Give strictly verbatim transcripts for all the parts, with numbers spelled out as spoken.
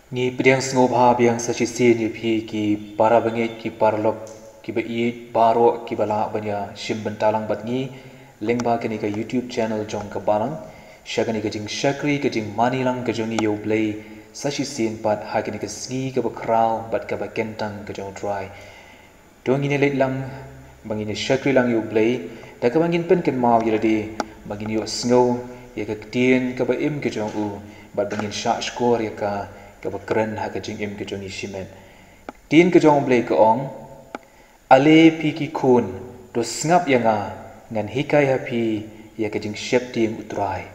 Ngi pdiang sngewbha biang sa shisien ïa phi ki para bangeit, ki paralok, ki ba ïeit baroh ki ba lah ban ïa shim bynta lang bad ngi lyngba kane ka YouTube channel jong ka Balang sha kane ka jingshakri ka jingmane lang ka jong ngi ïa U Blei sa shisien pat ha kane ka sngi ka ba khraw bad ka ba kyntang ka jong U Trai. To ngin ïa leit lang ba ngin ïa shakri lang ïa U Blei da kaba ngin pynkynmaw ïa lade ba ngin ïohsngew ïa ka ktien ka ba im ka jong u bad ba ngin shah shkor ïa ka ka ba kren ha ka jingim ka jong ngi shimet. Ktien ka jong U Blei ka ong, Ale phi ki khun, to sngap ïa nga, ngan hikai ha phi ïa ka jingsheptieng U Trai.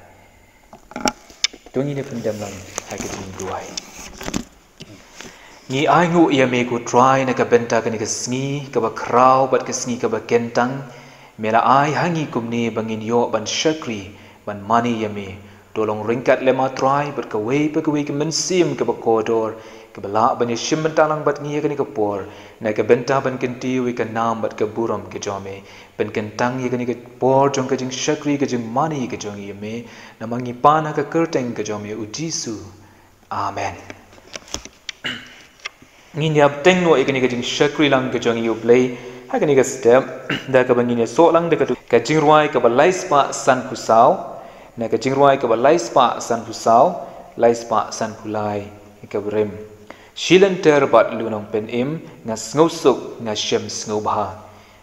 To ngin ïa pyndem lang ha ka jingduwai. Ngi ainguh ïa me ko Trai na ka bynta kane ka sngi ka ba khraw bad ka sngi ka ba kyntang. Me la ai ha ngi kumne ba ngin ïoh ban shakri ban mane ïa me. To long ryngkat lem ah Trai bad kawei pa kawei ka mynsiem ka ba kordor ka ba lah ban ïa shim bynta lang bad ngi ïa kane ka por na ka bynta ban kyntiew ïa ka nam bad ka burom ka jong me. Pynkyntang ïa kane ka por jong ka jingshakri ka jingmane ka jong ngi ïa me. Namar ngi pan ha ka kyrteng ka jong me U Jisu. Amen. Ngin ïa bteng noh ïa kane ka jingshakri lang ka jong ngi ïa U Blei ha kane ka step da kaba ngin ïa soh lang da ka jingrwai ka ba lai spah sanphew saw, na ka jingrwai ka ba lai spah sanphew saw, lai spah sanphew lai ka ba rim. Shi lynter bad lunong pynim, nga sngewsuk, nga shem sngewbha.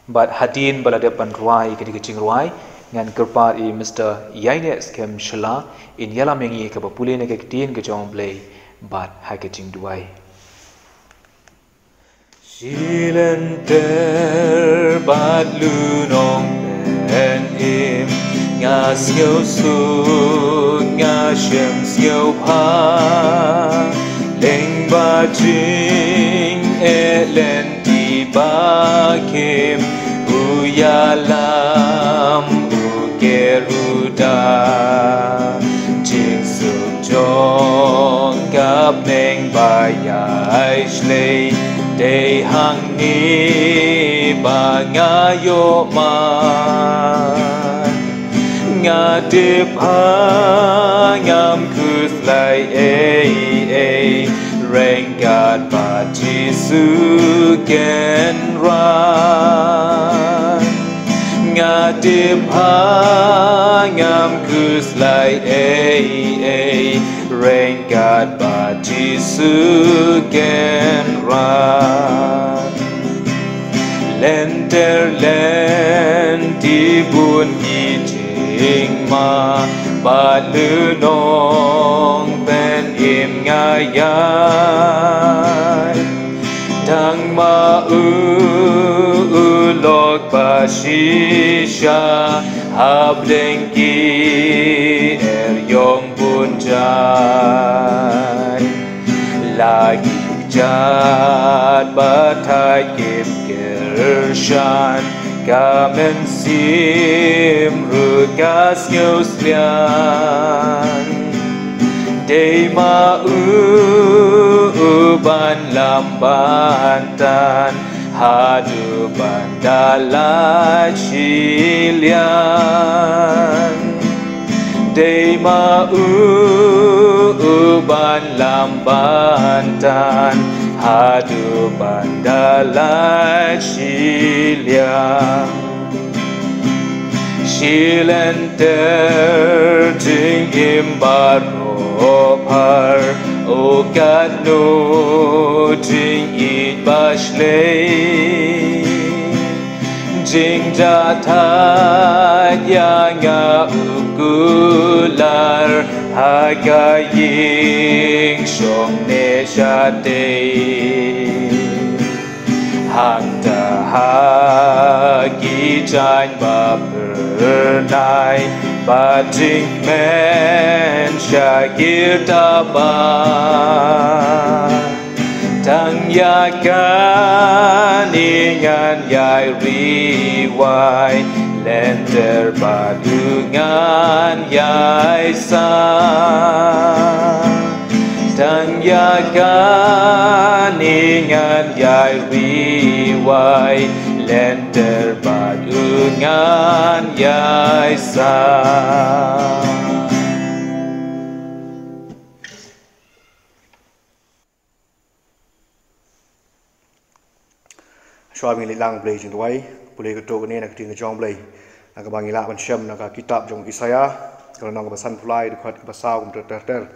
Bad hadien ba la dep ban rwai ïa kane ka jingrwai, ngan kyrpad ïa Mister Ïaineh Skhem Shylla in ïalam ïa ngi ka ba pule na ka ktien ka jong U Blei bad ha ka jingduwai. Shi lynter bad lunong pynim, nga sngewsuk, nga shem sngewbha, lyngba jingeh lynti ba khim, u ïalam, u ker, u da. Jingsuk jong ka bneng ba ïai shlei, dei hangne ba nga ïoh man. Nga tip ba ngam khuslai ei ei, ryngkat bad Jisu Kynrad. Nga tip ba ngam khuslai ei ei, ryngkat bad Jisu Kynrad. Lynter lynti bun ki jingma bad lunong pynim nga ïaid. Tang ma u, u lok ba shisha hapdeng ki eriong bun jait. La ki kjat batai kim kyrshan, ka mynsiem ruh ka sngewslian. Dei ma u, u ban lam ban tan, haduh ban da lait shiliang. Dei ma u, u ban lam ban tan, haduh ban da lait shiliang. Shi lynter jingim baroh phar, oh katno jingïeit ba shlei. Jingjahthait ïa nga u kular, ha ka ïing shong ne shatei. Hangta ha ki jaiñ ba phyrnai, ba jingkmen sha ki thaban. Tang ïa kane ngan ïai ri wai, lynter bad u ngan ïai sah. Tang ïa kane ngan ïai ri wai, lynter bad u ngan ïai sah. Shuwa ba ngin leit lang, Blei jingduwai, pule katto katne na ka ktien ka jong Blei, na kaba ngi lah ban shem na ka kitab jong Isaiah, ka lynnong kaba sanphew lai, dkhot kaba saw kumta ter ter.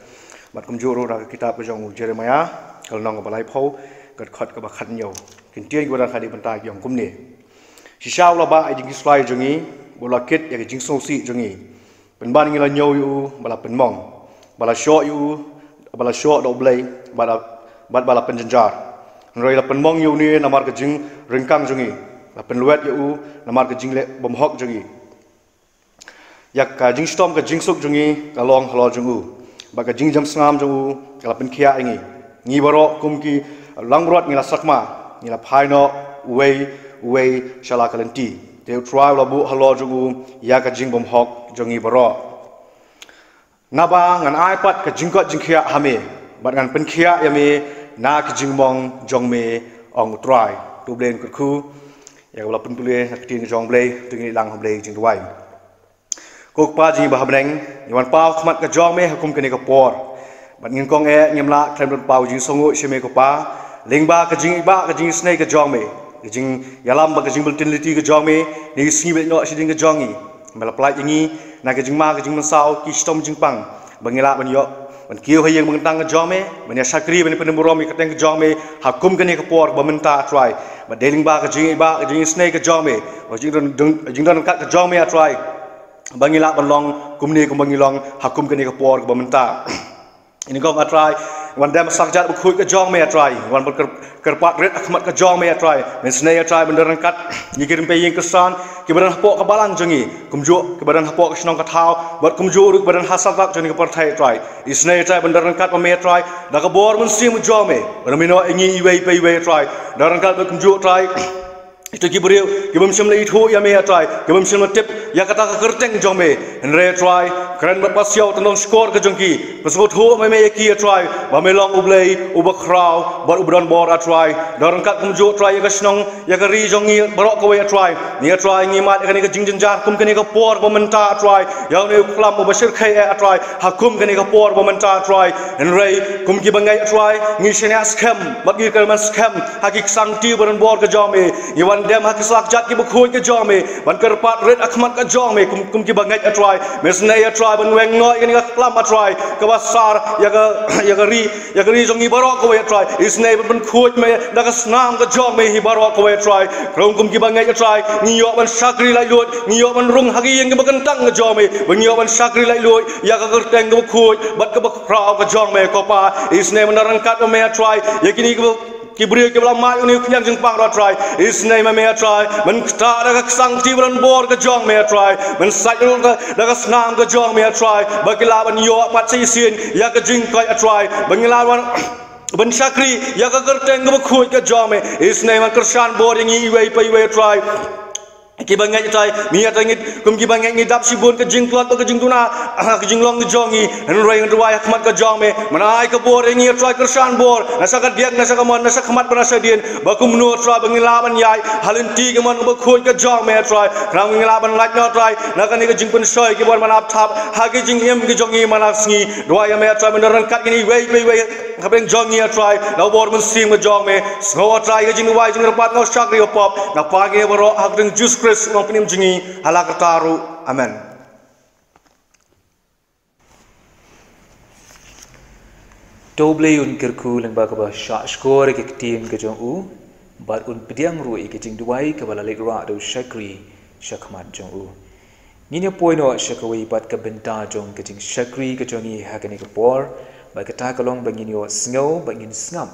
Bad kumjuh ruh na ka kitab ka jong u Jeremiah, ka lynnong kaba laiphew, ka dkhot kaba khathynñiew. Ki ktien kiba don ha kane ka bynta ki ong kumne: Shisha u la bah ïa ki jingkhuslai jong ngi, bad u la kit ïa ki jingsngewsih jong ngi. Pynban ngi la ñiew ïa u ba la pynmong, ba la shoh ïa u, ba la shoh da U Blei, bad, bad ba la pynjynjar. Hynrei la pynmong ïa une namar ka jingryngkang jong ngi, la pynlwet ïa u namar ka jingleh bymhok jong ngi. Ïa ka jingshitom ka jingsuk jong ngi ka long halor jong u, bad ka jingjam sngam jong u ka la pynkhiah ïa ngi. Ngi baroh kum ki langbrot ngi la sakma, ngi la phai noh uwei uwei sha la ka lynti. Te U Trai u la buh halor jong u ïa ka jingbymhok jong ngi baroh. Naba ngan ai pat ka jingkoit jingkhiah ha me, bad ngan pynkhiah ïa me na ka jingmong jong me, ong U Trai. To U Blei un kyrkhu ïa kaba la pynpule na ka ktien ka jong Blei. To ngin leit lang ha U Blei jingduwai. Ko Kpa jong ngi ba ha bneng, ngi wan paw khmat ka jong me ha kum kane ka por. Bad ngin kong eh, ngim lah khlem don paw jingsngewnguh sha me ko Pa, lyngba ka jingïeit, ka jingisynei ka jong me, ka jingïalam bad ka jingbulletin lynti ka jong me, ne ka sngi ba ïaid noh shadien ka jong ngi. Me la pyllait ïa ngi na ka jingma ka jingmynsaw, ki shitom jingpang, ba ngi lah ban ïoh ban kiew ha ïing ha kyntang ka jong me, ban ïa shakri, ban ïa pynburom ïa ka kyrteng ka jong me ha kum kane ka por ba mynta, A Trai. Bad dei lyngba ka jingïeit, ka jingisynei ka jong me, ka jingdon, jingdon ryngkat ka jong me, A Trai, ba ngi lah ban long kumne kumba ngi long ha kum kane ka por kaba mynta. Ngi kong, A Trai, wan dem ha ka slak kjat bakhuid ka jong me, A Trai, wan ban kyr-, kyrpad rit ha khmat ka jong me, A Trai. Me isynei, A Trai, ban don ryngkat ïa ki rympei ïing khristan kiba don hapoh ka balang jong ngi, kumjuh kiba don hapoh ka shnong ka thaw, bad kumjuh ruh kiba don ha satlak jong kane ka pyrthei, A Trai. Isynei, A Trai, ban don ryngkat ma me, A Trai, da ka bor mynsiem ka jong me, ban ym ïehnoh ïa ngi iwei pa iwei, A Trai. Don ryngkat bad kumjuh, A Trai, ito ki briew ki bym shym la ithuh ïa me, A Trai, ki bym shym la tip ïa kata ka kyrteng jong me. Hynrei, A Trai, kren bad pasiaw tang shkor ka jong ki, pynsngewthuh ma me ïa ki, A Trai, ba me long U Blei uba khraw bad uba don bor, A Trai. Don ryngkat kumjuh, A Trai, ïa ka shnong, ïa ka ri jong ngi baroh kawei, A Trai. Ngi, A Trai, ngi mad ïa kane ka jingjynjar kum kane ka por ba mynta, A Trai, ïa une u khlam uba shyrkhei eh, A Trai, ha kum kane ka por ba mynta, A Trai. Hynrei kum ki bangeit, A Trai, ngi shaniah skhem bad ngi kyrmen skhem ha ki ksangti ba don bor ka jong me. Ngi wan dem ha ki slak kjat kiba khuid ka jong me, ban kyrpad rit ha khmat ka jong me kum, kum ki bangeit, A Trai. Me isynei, A Trai, ban weng noh ïa kane ka khlam, A Trai, kaba sar ïa ka, ïa ka ri, ïa ka ri jong ngi baroh kawei, A Trai. Isynei ban pynkhuid me da ka snam ka jong me hi baroh kawei, A Trai. Khnang kum ki bangeit, A Trai, ngin ïoh ban shakri laitluid, ngin ïoh ban rung ha ki ïing kiba kyntang ka jong me, ban ïoh ban shakri laitluid ïa ka kyrteng kaba khuid bad kaba khraw ka jong me, ko Pa. Isynei ban don ryngkat ma me, A Trai, ïa kine kiba, ki briew kiba la mad ïa une u khñiang jingpang ruh, A Trai. Isynei ma me, A Trai, ban ktah da ka ksangti ba don bor ka jong me, A Trai, ban sait ruh da, da ka snam ka jong me, A Trai, ba ki lah ban ïoh pat sa shisien ïa ka jingkoit, A Trai, ba ngi lah ban, ban shakri ïa ka kyrteng kaba khuid ka jong me. Isynei ban kyrshan bor ïa ngi iwei pa iwei, A Trai. Ki bangeit, A Trai, ngi, A Trai, ngi, kum ki bangeit ngi dap shibun ka jingtlot bad ka jingduna ha ka jinglong ka jong ngi. Hynrei ngi duwai ha khmat ka jong me, man ai ka bor ïa ngi, A Trai, kyrshan bor na sha ka diang, na sha ka mon, na sha khmat bad na sha dien, ba kumno, A Trai, ba ngi lah ban ïaid ha lynti ka mon kaba khuid ka jong me, A Trai. Khnang ba ngi lah ban lait noh, A Trai, na kane ka jingpynshoi ki bor ban ap thap ha ka jingim ka jong ngi man la ka sngi. Duwai ïa me, A Trai, ban don ryngkat ïa ngi iwei pa iwei hapdeng jong ngi, A Trai, da u bor mynsiem ka jong me. Sngew, A Trai, ka jingduwai jingkyrpad, nga u shakri, ko Pa, nga pan kine baroh ha ka kyrteng Jisu Khrist, u nongpynim jong ngi, ha la karta ruh. Amen. To U Blei un kyrkhu lyngba kaba shah shkor ïa ka ktien ka jong u, bad un pdiang ruh ïa ka jingduwai kaba la leit rah da u shakri sha khmat jong u. Ngin ïa poi noh sha kawei pat ka bynta jong ka jingshakri ka jong ngi ha kane ka por, bad kata ka long ba ngin ïohsngew bad ngin sngap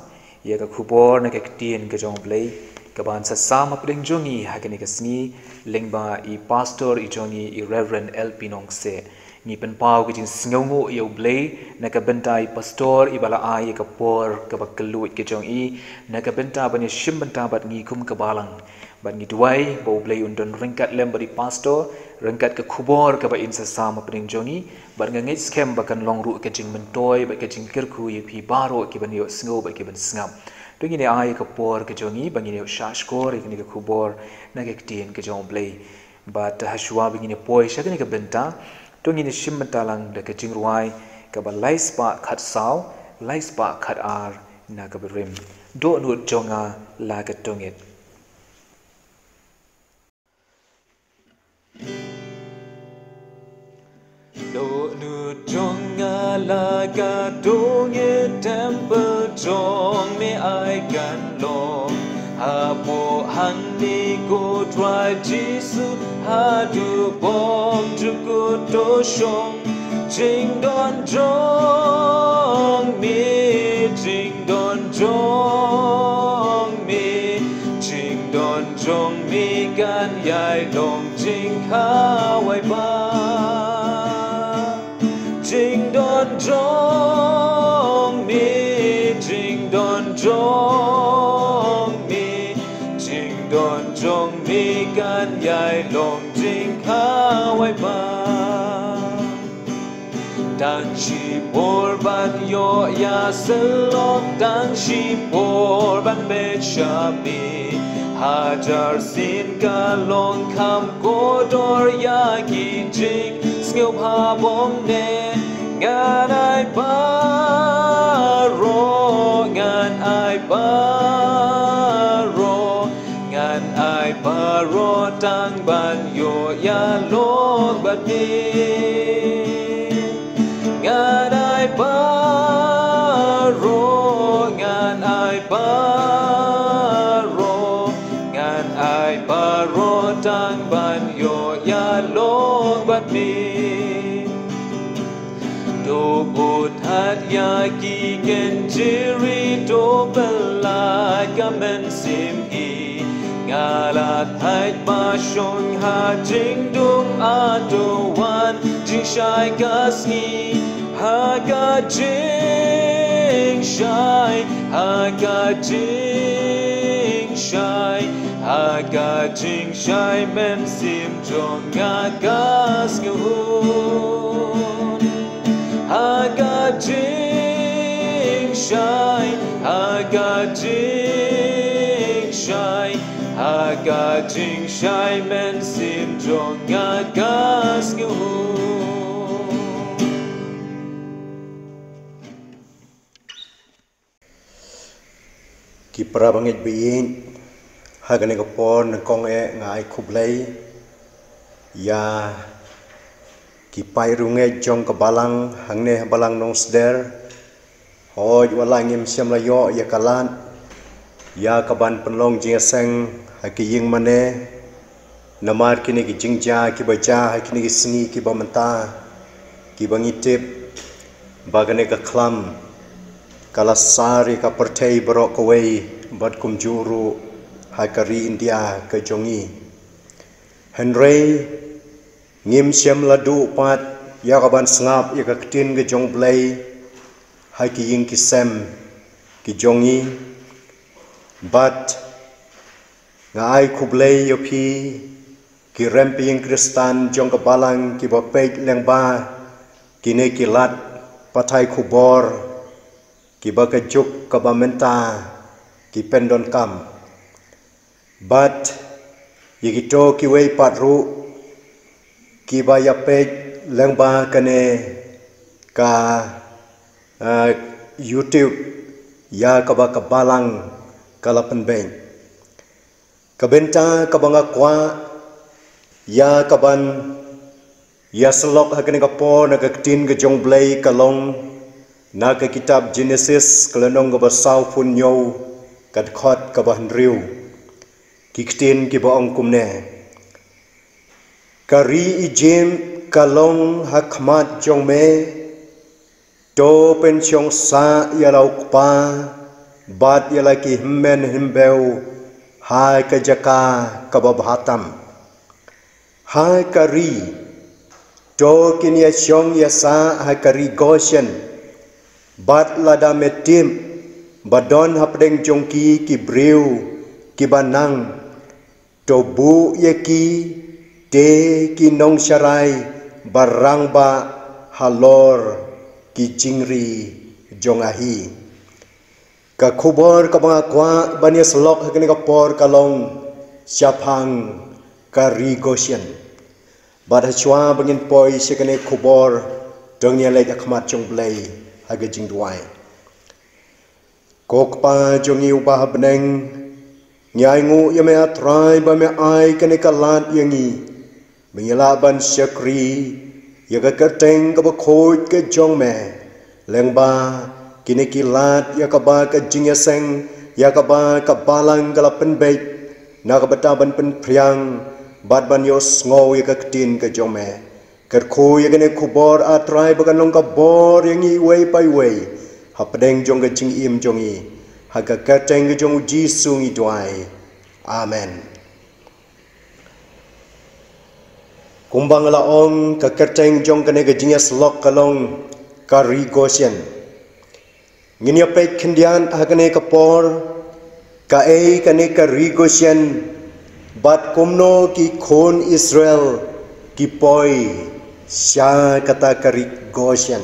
ïa ka khubor na ka ktien ka jong U Blei, kaban sa sam hapdeng jong ngi ha kane ka sngi lyngba i pastor i jong ngi, i Reverend L P Nongkseh. Ngi pynpaw ka jingsngewnguh ïa U Blei na ka bynta i pastor iba la ai ïa ka por kaba kylluid ka jong i, na ka bynta ban ïashim bynta bad ngi kum ka balang. Bad ngi duwai ba U Blei un don ryngkat lem bad i pastor, ryngkat ka khubor kaba in sa sam hapdeng jong ngi, bad nga ngeit skhem ba kan long ruh ka jingmyntoi bad ka jingkyrkhu ïa phi baroh kiban ïohsngew bad kiban sngap. To ngin ïa ai ïa ka por ka jong ngi ba ngin ïoh shah shkor ïa kane ka khubor na ka ktien ka jong U Blei. Bad ha shuwa ba ngin ïa poi sha kane ka bynta, to ngin ïa shim bynta lang da ka jingrwai kaba lai spah khatsaw, lai spah khatar na kaba rim: Dohnud jong nga la ka dungit. Dohnud jong nga la ka dong ïa temple jong me ai kan long. Hapoh hangne ko Trai Jisu haduh bymjukut to shong. Jingdon jong me, jingdon jong me, jingdon jong me kan ïai long jingkhawai bha. Jingdon jong me, jingdon jong me, jingdon jong me kan ïai long jingkhawai bha. Tang shipor ban ïoh ïa syllok, tang shipor ban peit sha me. Hajar sien ka long kham kordor ïa ki jingsngewbha bymne. Ngan ai baroh, ngan ai baroh, ngan ai baroh tang ban ïoh ïalok bad me. Ngan ai baroh, ngan ai baroh, ngan ai baroh tang ban ïoh ïalok bad me. To bud hat ïa ki kynjri, to pyllait ka mynsiem hi. Nga la thait ba shong ha jingdum, a to wan jingshai ka sngi. Ha ka jingshai, ha ka jingshai, ha ka jingshai mynsiem jong nga ka sngewhun. Ha ka jingshai, ha ka jingshai, ha ka jingshai mynsiem jong nga ka sngewhun. Ki para bangeit baieit, ha kane ka por nyngkong eh nga ai khublei ïa ki paidbah jong ka balang hangne ha balang Nongsder. Hooid, wat la ngim shym la ïoh ïa ka lad ïa ka ban pynlong jingïaseng ha ki ïing mane, namar kine ki jingjia kiba jia ha kine ki sngi kiba mynta, kiba ngi tip ba kane ka khlam ka la sar ïa ka pyrthei baroh kawei bad kumjuh ruh ha ka ri India ka jong ngi. Hynrei ngim shym la duh pat ïa ka ban sngap ïa ka ktien ka jong U Blei ha ki ïing ki sem ki jong ngi. Bad nga ai khublei ïa phi, ki rem pyrshang Khristan jong ka balang kiba peit lyngba kine ki lad pathai khubor kiba ka juk kaba mynta ki pyndonkam. Bad ïa kito kiwei pat ruh kiba ïa peit lyngba kane ka, eh, YouTube ïa kaba ka balang ka la pynbeit. Ka bynta kaba nga kwah ïa ka ban ïa syllok ha kane ka por na ka ktien ka jong U Blei ka long na ka kitab Genesis ka lynnong kaba sawphew hynñiew ka dkhot kaba hynriew. Ki ktien kiba ong kumne: Ka ri Ijipt ka long ha khmat jong me, to pynshong sah ïa la u kpa bad ïa la ki hynmen hynbew ha ka jaka kaba bha tam. Ha ka ri, to kin ïa shong ïa sah ha ka ri Goshen. Bad lada me tip ba don hapdeng jong ki ki briew kiba nang, to buh ïa ki, te ki nongsharai ba rangbah halor ki jingri jong nga hi. Ka khubor kaba nga kwah ban ïa syllok ha kane ka por ka long shaphang ka ri Goshen. Bad ha shuwa ba ngin poi sha kane ka khubor, to ngin ïa leit ha khmat jong U Blei ha ka jingduwai. Ko Kpa jong ngi uba ha bneng, ngi ainguh ïa me, A Trai, ba me ai kane ka lad ïa ngi ba ngin lah ban shakri ïa ka kyrteng kaba khuid ka jong me, lyngba kine ki lad ïa kaba ka jingïaseng ïa kaba ka balang ka la pynbeit na ka bynta ban pynphriang bad ban ïohsngew ïa ka ktien ka jong me. Kyrkhu ïa kane ka khubor, A Trai, ba kan long ka bor ïa ngi iwei pa iwei, hapdeng jong ka jingim jong ngi. Ha ka kyrteng ka jong U Jisu ngi duwai. Amen. Kumba nga la ong, ka kyrteng jong kane ka jingïasyllok ka long ka ri Goshen. Ngin ïa peit khyndiat ha kane ka por, kaei kane ka ri Goshen, bad kumno ki khun Israel ki poi sha kata ka ri Goshen.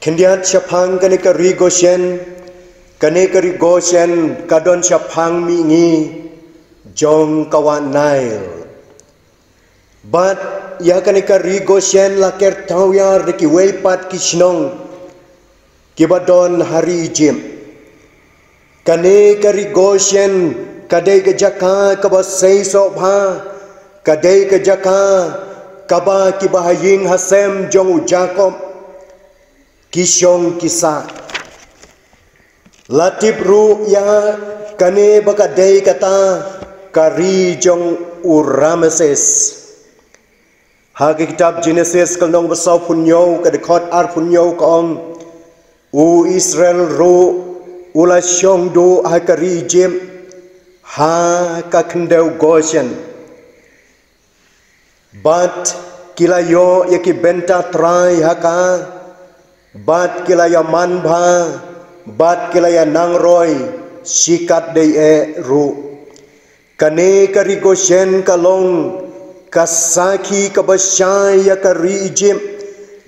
Khyndiat shaphang kane ka ri Goshen, kane ka ri Goshen ka don shaphang mihngi jong ka wah Nail. Bad ïa kane ka ri Goshen la ker tawiar da kiwei pat ki shnong kiba don ha ri Ijipt. Kane ka ri Goshen ka dei ka jaka kaba seisoh bha, ka dei ka jaka kaba kiba ha ïing ha sem jong u Jakob ki shong ki sah. La tip ruh ïa kane ba ka dei kata ka ri jong u Rameses. Ha ka kitab Genesis ka lynnong ba sawphew hynñiew ka dkhot arphew hynñiew ka ong, u Israel ruh u la shong duh ha ka ri Ijipt, ha ka khyndew Goshen. Bad ki la ïoh ïa ki bynta trai ha ka, bad ki la ïa man bha, bad ki la ïa nang roi, shi katdei eh ruh. Kane ka ri Goshen ka long ka sakhi kaba shai ïa ka ri Ijipt,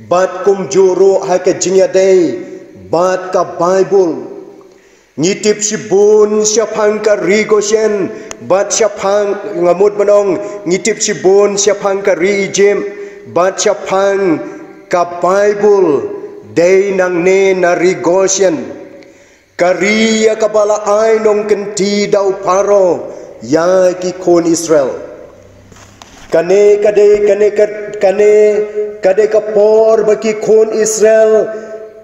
bad kumjuh ruh ha ka jingïadei bad ka Baibl. Ngi tip shibun shaphang ka ri Goshen, bad shaphang, nga mut ban ong, ngi tip shibun shaphang ka ri Ijipt bad shaphang ka Baibl, dei nangne na ri Goshen. Ka ri ïa kaba la ai nongkynti da u Pharaoh ïa ki khun Israel. Kane ka dei, kane ka, kane ka dei ka por ba ki khun Israel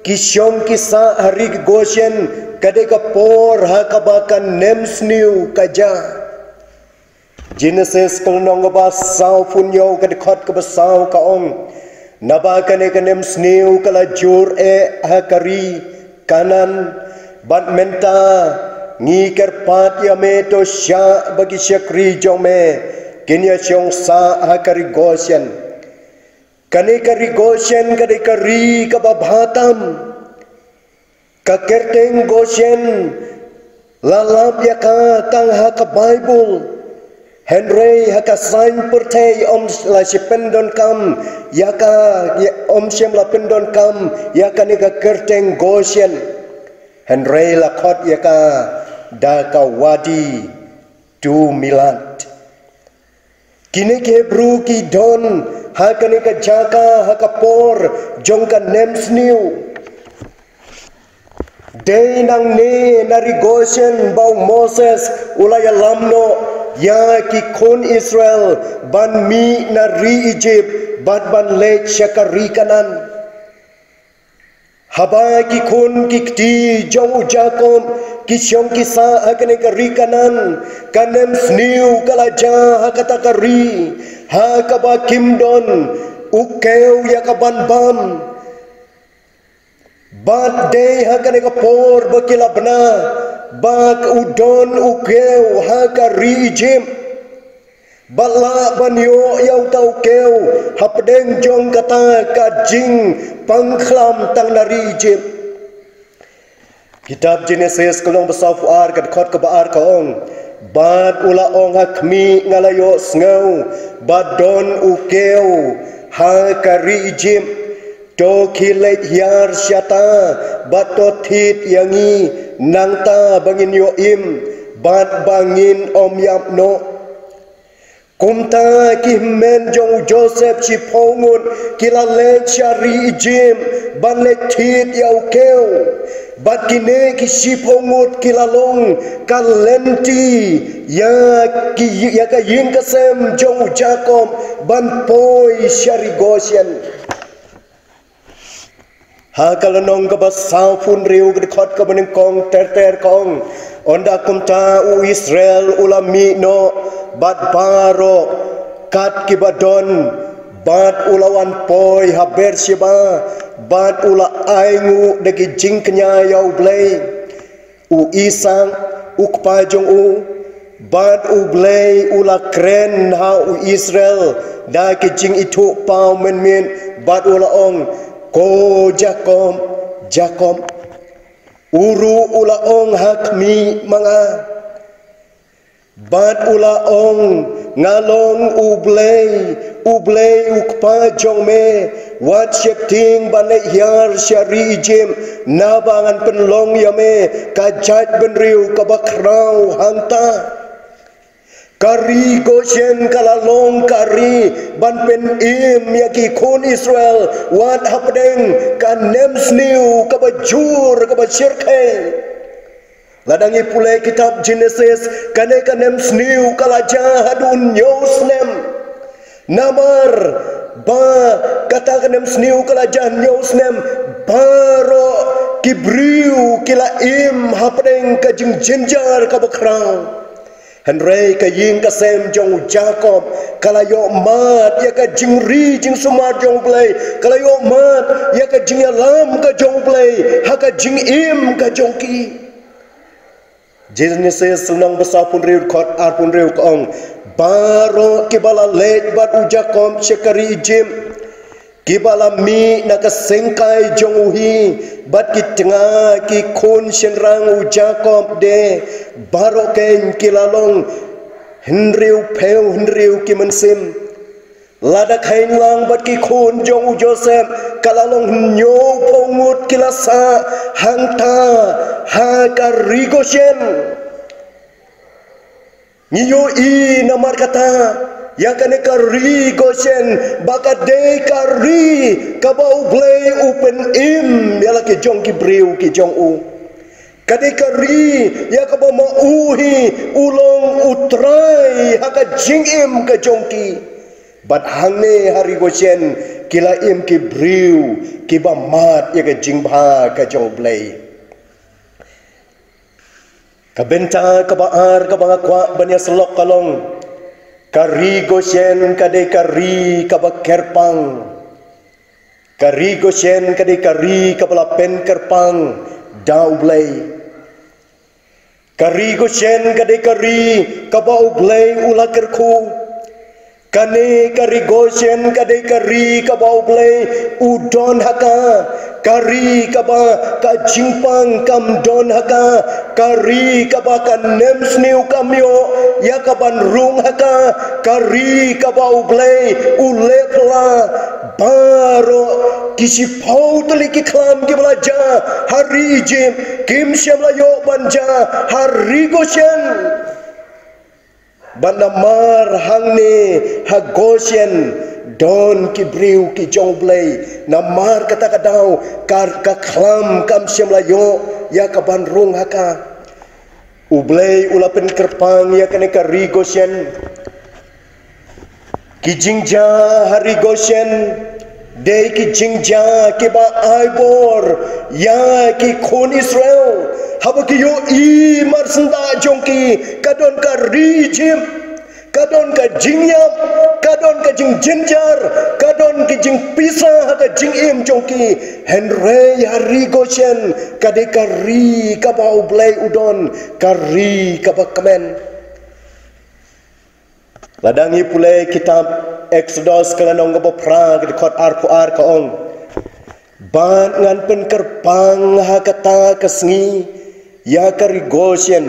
ki shong ki sah ha ri Goshen, ka dei ka por ha kaba ka nemsniew ka jia. Genesis ka lynnong kaba sawphew hynñiew ka dkhot kaba saw ka ong, naba kane ka nemsniew ka la jur eh ha ka ri Kanaan, bad mynta ngi kyrpad ïa me, to shah ba ki shakri jong me kin ïa shong sah ha ka ri Goshen. Kane ka ri Goshen ka dei ka ri kaba bha tam. Ka kyrteng Goshen la lap ïa ka tang ha ka Baibl. Hynrei ha ka saiñ pyrthei ym la shym pyndonkam ïa ka, ym shym la pyndonkam ïa kane ka kyrteng Goshen. Hynrei la khot ïa ka da ka Wadi Dumilat. Kine ki Hebru ki don ha kane ka jaka ha ka por jong ka nemsniew. Dei nangne na ri Goshen ba u Moses u la ïalam noh ïa ki khun Israel ban mih na ri Ijipt bad ban leit sha ka ri Kanaan. Haba ki khun ki kti jong u Jakob ki shong ki sah ha kane ka ri Kanaan, ka nemsniew ka la jia ha kata ka ri, ha kaba kim don u kiew ïa ka ban bam. Bad dei ha kane ka por ba ki la bna ba u don u kiew ha ka ri Ijipt. Bad lah ban ïoh ïa uta u kiew hapdeng jong kata ka jingpang khlam tang na ri Ijipt. Kitab Genesis ka lynnong ba sawphew ar ka dkhot kaba ar ka ong, bad u la ong ha khmih, nga la ïohsngew ba don u kiew ha ka ri Ijipt. To khie leit hiar shata bad to thied ïa ngi nangta ba ngin ïoh im bad ba ngin ym ïap noh. Kumta ki hynmen jong u Joseph shiphew ngut ki la leit sha ri Ijipt ban leit thied ïa u kew. Bad kine ki shiphew ngut ki la long ka lynti ïa ki, ïa ka ïing ka sem jong u Jakob ban poi sha ri Goshen. Ha ka lynnong kaba sawphew hynriew, ka dkhot kaba nyngkong ter ter ka ong: Ynda kumta u Israel u la mih noh bad baroh kat kiba don, bad u la wan poi ha Beersheba, bad u la ainguh da ki jingkñia ïa U Blei, u Isaak, u kpa jong u. Bad U Blei u la kren ha u Israel da ki jingithuhpaw mynmiet, bad u la ong: Ko Jakob, Jakob. U ruh u la ong: Ha khmih ma nga. Bad u la ong: Nga long U Blei, U Blei u kpa jong me. Wat sheptieng ban leit hiar sha ri Ijipt, naba ngan pynlong ïa me ka jaitbynriew kaba khraw hangta. Ka ri Goshen ka la long ka ri ban pynim ïa ki khun Israel wat hapdeng ka nemsniew kaba jur kaba shyrkhei. Lada ngi pule kitab Genesis, kane ka nemsniew ka la jia haduh hynñiew snem. Namar ba kata ka nemsniew ka la jia hynñiew snem, baroh ki briew ki la im hapdeng ka jingjynjar kaba khraw. Hynrei ka ïing ka sem jong u Jakob ka la ïoh mad ïa ka jingri jingsumar jong U Blei, ka la ïoh mad ïa ka jingïalam ka jong U Blei ha ka jingim ka jong ki. Genesis lynnong ba sawphew hynriew, dkhot arphew hynriew ka ong: Baroh kiba la leit bad u Jakob sha ka ri Ijipt, kiba la mih na ka syngkai jong u hi, bad ki tnga ki khun shynrang u Jakob de, baroh keiñ ki la long hynriewphew hynriew ki mynsiem. Lada kheiñ lang bad ki khun jong u Joseph, ka la long hynñiewphew ngut ki la sah hangta ha ka ri Goshen. Ngi ïohi namar kata ïa kane ka ri Goshen ba ka dei ka ri kaba U Blei u pynim ïa la ki jong ki briew ki jong u. Ka dei ka ri ïa kaba ma u hi u long u trai ha ka jingim ka jong ki. Bad hangne ha ri Goshen ki la im ki briew kiba mad ïa ka jingbha ka jong U Blei. Ka bynta kaba ar kaba nga kwah ban ïa syllok ka long: Ka ri Goshen ka dei ka ri kaba kyrpang. Ka ri Goshen ka dei ka ri kaba la pynkyrpang da U Blei. Ka ri Goshen ka dei ka ri kaba U Blei u la kyrkhu. Kane ka ri Goshen ka dei ka ri kaba U Blei u don ha ka. Ka ri kaba ka jingpang kam don ha ka. Ka ri kaba ka nemsniew kam ïoh ïa kaban rung ha ka. Ka ri kaba U Blei u leh pla. Baroh ki shiphew tylli ki khlam kiba la jia ha ri Ijipt kim shym la ïoh ban jia ha ri Goshen. Bad namar hangne ha Goshen don ki briew ki jong U Blei, namar kata ka daw ka, ka khlam kam shym la ïoh ïa kaban rung ha ka. U Blei u la pynkyrpang ïa kane ka ri Goshen. Ki jingjia ha ri Goshen dei ki jingjia kiba ai bor ïa ki khun Israel. Haba ki ïohi mar syndah jong ki ka don ka ri Ijipt, ka don ka jingïap, ka don ka jingjynjar, ka don ka jingpisa ha ka jingim jong ki. Hynrei ha ri Goshen ka dei ka ri kaba U Blei u don, ka ri kaba kmen. Lada ngi pule kitab Eksodos ka lynnong kaba phra ka dkhot arphew ar ka ong: Bad ngan pynkyrpang ha kata ka sngi ïa ka ri Goshen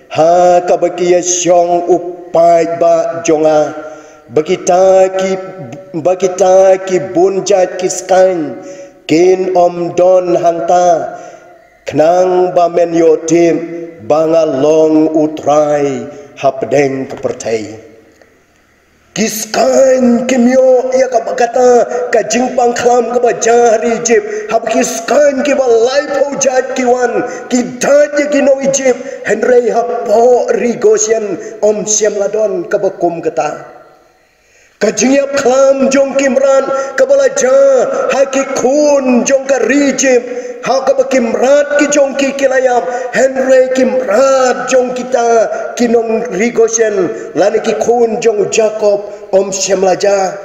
ha kaba ki ïashong u paidbah jong nga, ba kita ki, ba kita ki bun jait ki skaiñ kin ym don hangta, khnang ba men ïoh tip ba nga long U Trai hapdeng ka pyrthei. Ki skaiñ kim ïoh ïa kaba kata ka jingpang khlam kaba jia ha ri Ijipt. Haba ki skaiñ kiba laiphew jait ki wan, ki dait ïa ki nong Ijipt. Hynrei hapoh ri Goshen ym shym la don kaba kum kata. Ka jingïap khlam jong ki mrad kaba la jia ha ki khun jong ka ri Ijipt, ha kaba ki mrad ki jong ki ki la ïap, hynrei ki mrad jong kita ki nong ri Goshen lane ki khun jong u Jakob ym shym la jia.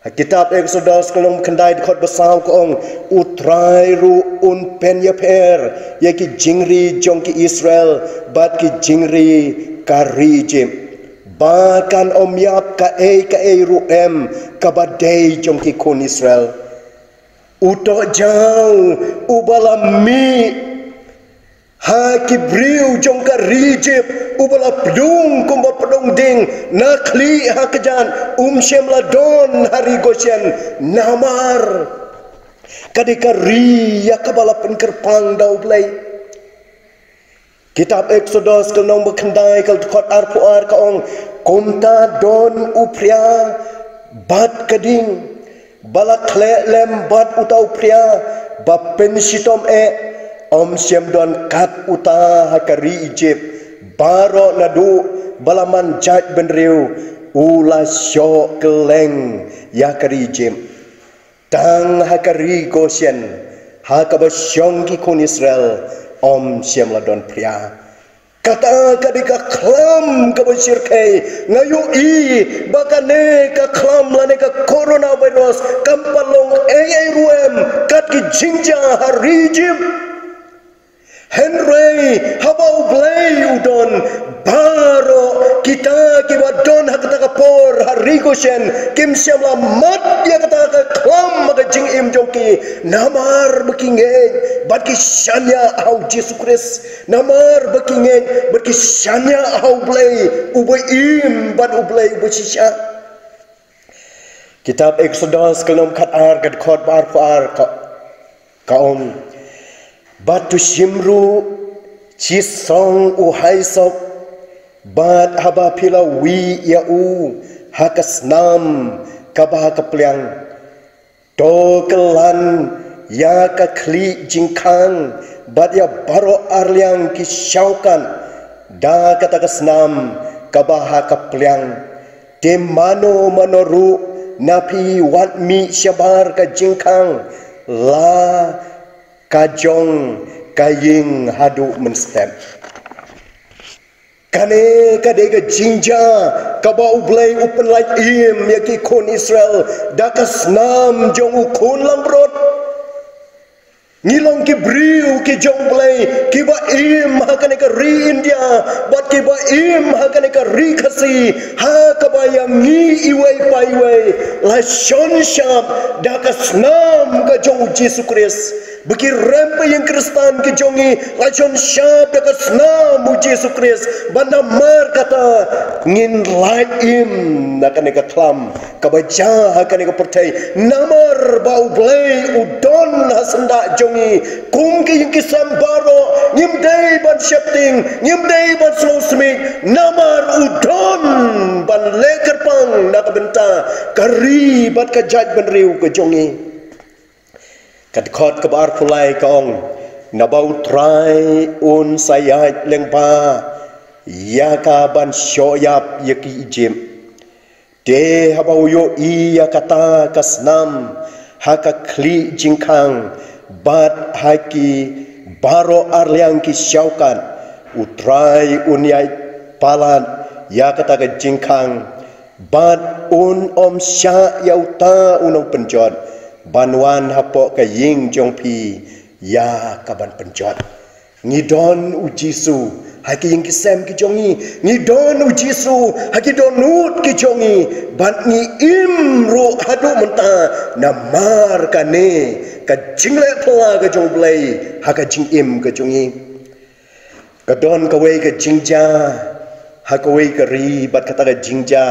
Ha kitab Eksodos ka lynnong khyndai dkhot ba saw ka ong, U Trai ruh un pynïapher ïa ki jingri jong ki Israel bad ki jingri ka ri Ijipt, ba kan ym ïap kaei kaei ruh em kaba dei jong ki khun Israel. Uto jaw uba la mih ha ki briew jong ka ri Ijipt, uba la pdung kumba pdung ding na khlieh ha kjat, um shym la don ha ri Goshen, namar ka dei ka ri ïa kaba la pynkyrpang da U Blei. Kitab Eksodos ka lynnong ba khyndai ka dkhot arphew ar ka ong, Kumta don u phria bad ka ding ba la khleh lem bad uta u phria ba pynshitom eh, ym shym don kat uta ha ka ri Ijipt, baroh naduh ba la man jait bynriew u la shoh kylleng ïa ka ri Ijipt. Tang ha ka ri Goshen, ha kaba shong ki khun Israel, ym shym la don phria. Kata ka dei ka khlam kaba shyrkhei. Nga ïohi ba kane ka khlam lane ka coronavirus kam pat long ei ei ruh em kat ki jingjia ha ri Ijipt. Hynrei haba U Blei u don, baroh kita kiba don ha kata ka por ha ri Goshen kim shym la mad ïa kata ka khlam ha ka jingim jong ki, namar ba ki ngeit bad ki shaniah ha U Jisu Khrist. Namar ba ki ngeit bad ki shaniah ha U Blei uba im bad U Blei uba shisha. Kitab Eksodos ka lynnong khatar ka dkhot ba arphew ar ka, ka ong, Bad to shim ruh shisong u haisop, bad haba phi la wi ïa u ha ka snam kaba ha ka pliang, to kylan ïa ka khlieh jingkhang bad ïa baroh arliang ki shaukat da kata ka snam kaba ha ka pliang. Te mano mano ruh na phi wat mih shabar ka jingkhang la ka jong ka ïing haduh mynstep. Kane ka dei ka jingjia kaba U Blei u pynlait im ïa ki khun Israel da ka snam jong u khun langbrot. Ngi long ki briew ki jong U Blei kiba im ha kane ka ri India bad kiba im ha kane ka ri Khasi, ha kaba ïa ngi iwei pa iwei la shon shap da ka snam ka jong U Jisu Khrist. Ba ki rem ba ïing Khristan ki jong ngi la shon shap da ka snam U Jisu Khrist. Ba namar kata ngin lait im na kane ka khlam kaba jia ha kane ka pyrthei. Namar ba U Blei u don ha syndah jong ngi. Kum ki ïing ki sem baroh ngim dei ban sheptieng, ngim dei ban sngewsmit. Namar u don ban leh kyrpang na ka bynta ka ri bad ka jaitbynriew ka jong ngi. Ka dkhot kaba arphew lai ka ong, naba U Trai un sa ïaid lyngba ïa ka ban shoh ïap ïa ki Ijipt. Te haba u ïohi ïa kata ka snam ha ka khlieh jingkhang bad ha ki baroh arliang ki shaukat, U Trai un ïaid palat ïa kata ka jingkhang, bad un ym shah ïa uta u nongpynjot ban wan hapoh ka ïing jong phi ïa ka ban pynjot. Ngi don U Jisu ha ki ïing ki sem ki jong ngi. Ngi don U Jisu ha ki dohnud ki jong ngi. Bad ngi im ruh haduh mynta namar kane ka jingleh phylla ka jong U Blei ha ka jingim ka jong ngi. Ka don kawei ka jingjia ha kawei ka ri, bad kata ka jingjia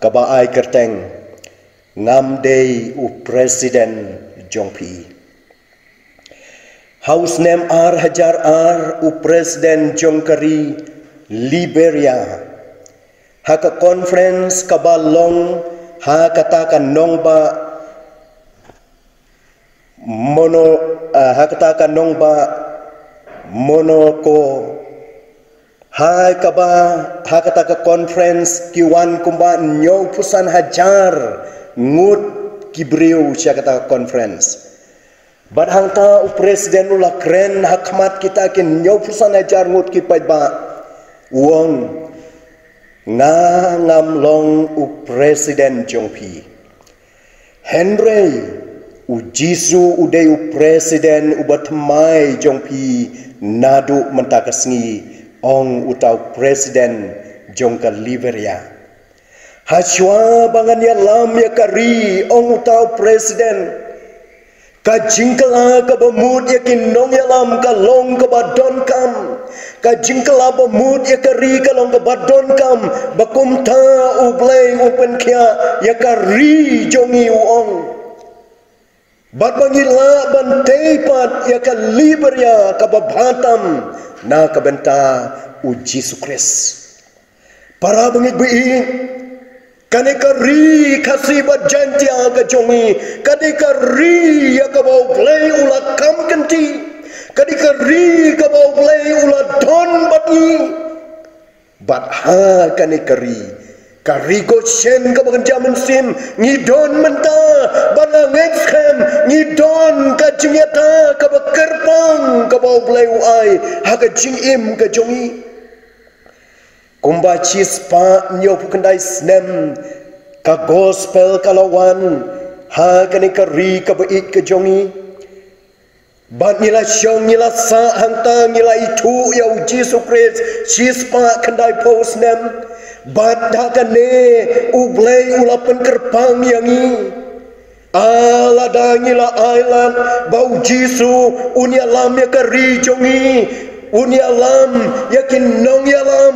kaba ai kyrteng, Ngam dei u president jong phi. Ha u snem ar hajar ar, u president jong ka ri Liberia, ha ka conference kaba long ha kata ka nongbah Mono, ah, ha kata ka nongbah Monaco, ha kaba, ha kata ka conference ki wan kumba hynñiewphew san hajar ngut ki briew sha kata ka conference. Bad hangta u president u la kren ha khmat kita ki hynñiewphew san hajar ngut ki paidbah, u ong, nga ngam long u president jong phi. Hynrei u Jisu u dei u president uba thymmai jong phi naduh mynta ka sngi, ong uta u president jong ka Liberia. Hashwa ba ngan ïalam ïa ka ri, ong uta u president, ka jingkylla kaba mut ïa ki nongïalam ka long kaba donkam. Ka jingkylla ba mut ïa ka ri ka long kaba donkam. Ba kumta U Blei un pynkhiah ïa ka ri jong ngi, u ong. Bad ba ngi lah ban tei pat ïa ka Liberia kaba bha tam na ka bynta u Jisu Khrist. Para bangeit ba ïeit, kane ka ri Khasi bad Jaintia ka jong ngi, ka dei ka ri ïa kaba U Blei u la kam kynti, ka dei ka ri kaba U Blei u la don bad ngi. Bad ha kane ka ri, ka ri Goshen kaba kynja mynsiem, ngi don mynta, bad nga ngeit skhem ngi don ka jingïada kaba kyrpang kaba U Blei u ai ha ka jingim ka jong ngi. Kumba shispah hynñiewphew khyndai snem ka gospel ka la wan ha kane ka ri kaba ïeit ka jong ngi. Bad ngi la shong, ngi la sah hangta, ngi la ithuh ïa u Jisu Khrist shispah khyndaiphew snem. Bad da kane U Blei u la pynkyrpang ïa ngi. Ah, lada ngi la ailad ba u Jisu un ïalam ïa ka ri jong ngi, un ïalam ïa ki nongïalam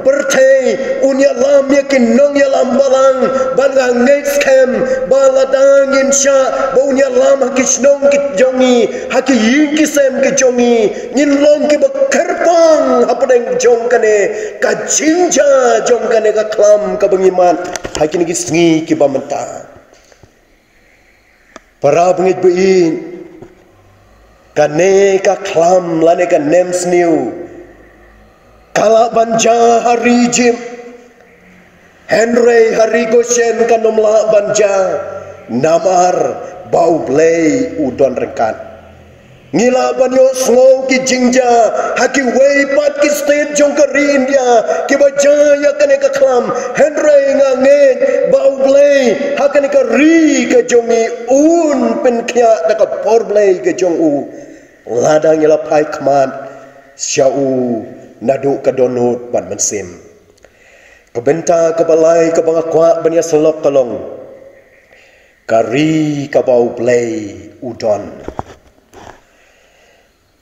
pyrthei, un ïalam ïa ki nongïalam balang, bad nga ngeit skhem ba lada ngin shah ba un ïalam ha ki shnong ki jong ngi, ha ki ïing ki sem ki jong ngi, ngin long kiba kyrpang hapdeng jong kane ka jingjia jong kane ka khlam kaba ngi mad ha kine ki sngi kiba mynta. Para bangeit ba ïeit, kane ka khlam lane ka nemsniew ka lah ban jia ha ri Ijipt, hynrei ha ri Goshen kan ym lah ban jia, namar ba U Blei u don ryngkat. Ngi lah ban ïohsngew ki jingjia ha kiwei pat ki state jong ka ri India kiba jia ïa kane ka khlam, hynrei nga ngeit ba U Blei ha kane ka ri ka jong ngi un pynkhiah da ka bor Blei ka jong u. Lada ngi la phai khmat sha u naduh ka dohnud bad mynsiem. Ka bynta kaba lai kaba nga kwah ban ïasyllok ka long ka ri kaba U Blei u don.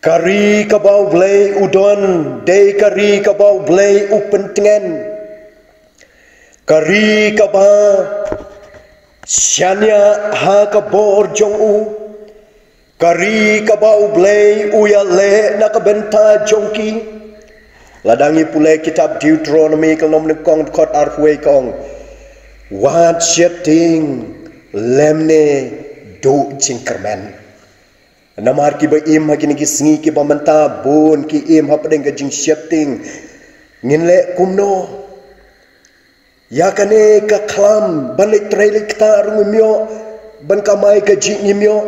Ka ri kaba U Blei u don dei ka ri kaba U Blei u pyntngen. Ka ri kaba shaniah ha ka bor jong u. Ka ri kaba U Blei u ïaleh na ka bynta jong ki. Lada ngi pule kitab Deuteronomi ka lynnong nyngkong dkhot arphew wei ka ong, wat sheptieng lymne duh jingkyrmen. Namar kiba im ha kine ki sngi kiba mynta bun ki im hapdeng ka jingsheptieng. Ngin leh kumno? Ïa kane ka khlam ban leit trei leit ktah ruh ngim ïoh, ban kamai kajih ngim ïoh.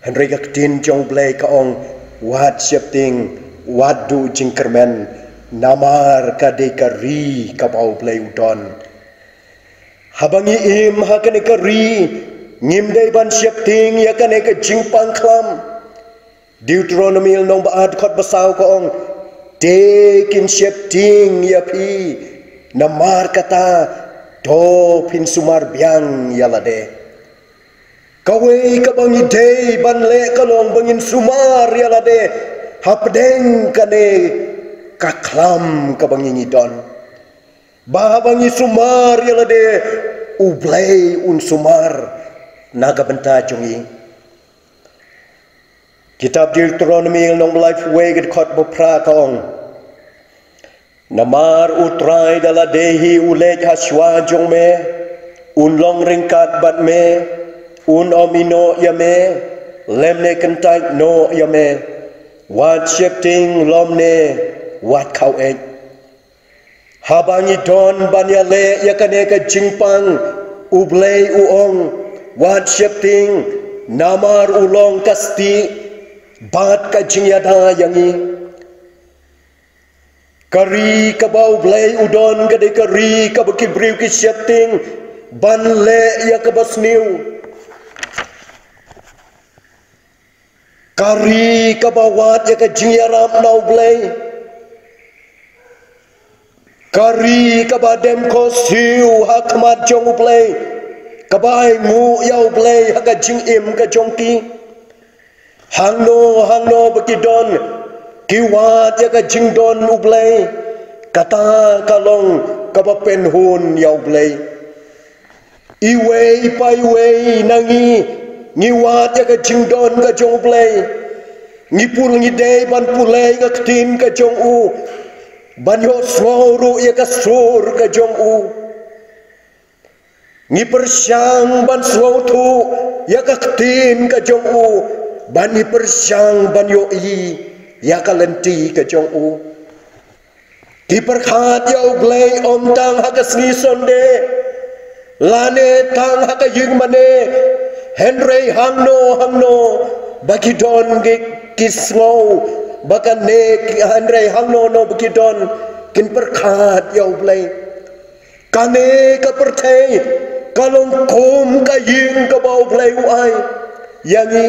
Hynrei ka ktien jong U Blei ka ong, wat sheptieng, wat duh jingkyrmen, namar ka dei ka ri kaba U Blei u don. Haba ngi im ha kane ka ri, ngim dei ban sheptieng ïa kane ka jingpang khlam. Deuteronomi lynnong ba ar dkhot ba saw ka ong, te kin sheptieng ïa phi, namar kata to phin sumar biang ïa lade. Kawei kaba ngi dei ban leh ka long ba ngin sumar ïa lade hapdeng kane ka khlam kaba ngi ngi don. Ba haba ngi sumar ïa lade, U Blei un sumar na ka bynta jong ngi. Kitab Deuteronomi lynnong ba laiphew wei ka dkhot ba phra ka ong, Namar U Trai da lade hi u leit ha shuwa jong me, un long ryngkat bad me, un ym ïehnoh ïa me, lymne kyntait noh ïa me. Wat sheptieng lymne wat khaw-eit. Haba ngi don ban ïaleh ïa kane ka jingpang, U Blei u ong, wat sheptieng, namar u long ka stieh bad ka jingïada ïa ngi. Ka ri kaba U Blei u don ka dei ka ri kaba ki briew ki sheptieng ban leh ïa kaba sniew. Ka ri kaba wad ïa ka jingïarap na U Blei. Ka ri kaba dem khohsiew ha khmat jong U Blei, kaba ainguh ïa U Blei ha ka jingim ka jong ki. Hangno hangno ba ki don, ki wad ïa ka jingdon U Blei. Kata ka long kaba pynhun ïa U Blei. Iwei pa iwei na ngi, ngi wad ïa ka jingdon ka jong U Blei. Ngi pul, ngi dei ban pule ïa ka ktien ka jong u, ban ïohsngew ruh ïa ka sur ka jong u. Ngi pyrshang ban sngewthuh ïa ka ktien ka jong u, ban ngi pyrshang ban ïohi ïa ka lynti ka jong u. Ki pyrkhat ïa U Blei ym tang ha ka sngi Sunday, lane tang ha ka ïing mane, hynrei hangno hangno ba ki don ki, ki sngew ba kane ki, hynrei hangno hangno ba ki don kin pyrkhat ïa U Blei. Kane ka pyrthei ka long kum ka ïing kaba U Blei u ai ïa ngi.